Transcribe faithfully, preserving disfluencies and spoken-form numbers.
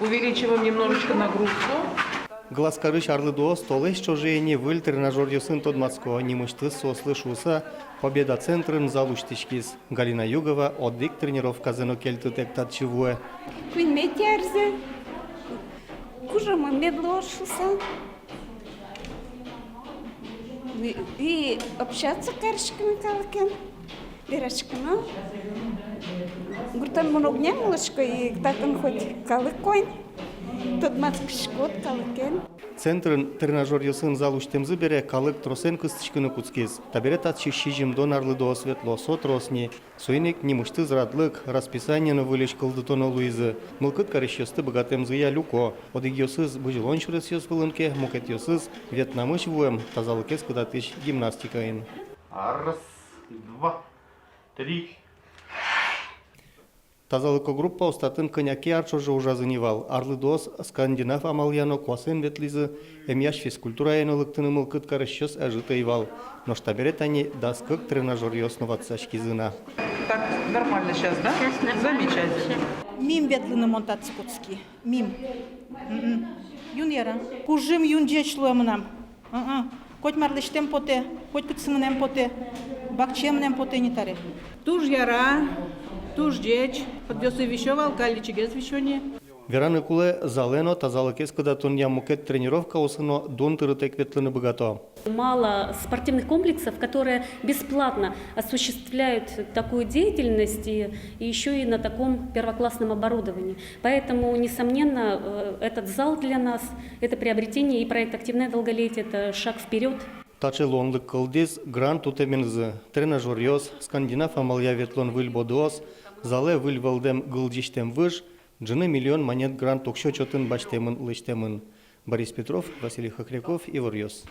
Увеличиваем немножечко нагрузку. Глазкарысь арлыдоос толэзь ӵоже ини выль тренажёръёсын тодматско. Нимысьтыз соослы шуыса «Победа» центрын зал усьтӥськиз. Галина Югова одӥг тренировказэ но кельтытэк татчы вуэ. Куиньметӥ арзэ. Кужымы мед луоз шуыса. И, и общаться кариськыны калыкен, вераськыны. Гуртын мон огнам улӥсько, и татын хоть калык конь, тодматскиськод калыкен. Центрын тренажёръёсын зал усьтэмзы бере калык тросэн кыстӥськыны кутскиз. Табере татчы сизьымдон арлыдоос ветло, со трос ни. Соин ик нимысьтыз радлык, расписание но выльысь кылдытоно луизы. Мылкыд карисьёсты быгатэмзыя люко. Одӥгъёсыз бызьылон сюресъёс вылын ке, мукетъёсыз Вьетнамысь вуэм тазалыкез кыдатӥсь гимнастикаын. Раз, два, три. Тазалыко группаос татын кӧня ке ар ӵоже ужазы ни вал. Арлыдоос скандинав амалъя но куасэн ветлӥзы, эмъясь физкультурае но лыктыны мылкыд карисьёс ӧжыт ӧй вал. Нош табере тани дас кык тренажёръёс но ватсаськизы на. Так, нормально сейчас, да? Сейчас нормально. Замечательно. Мим ветлыны мон татчы кутски. Мим. Мгм. Юн яра. Кужым юн ӟеч луэ мынам. Ы-ы. Котьмар лэсьтэм потэ, котькытчы мынэм потэ, бакчае мынэм потэ ни таре. Туж яра, туж ӟеч, пыдъёсы висё вал, калличигес висё ни. Вераны кулэ, залэ но тазалыкез кыдатонъя мукет тренировкаосы но дун тырытэк ветлыны быгато. Мало спортивных комплексов, которые бесплатно осуществляют такую деятельность и, и ещё и на таком первоклассном оборудовании. Поэтому, несомненно, э, этот зал для нас — это приобретение, и проект «Активное долголетие» — это шаг вперёд. Таӵе луонлык кылдӥз грант утэменызы. Тренажёръёс, скандинав амалъя ветлон выль бодыос, залэ выль вӧлдэм гылӟисьтэм выж, ӝыны миллион манет грант уксё чотын басьтэмын, лэсьтэмын. Борис Петров, Василий Хохряков, «Иворъёс».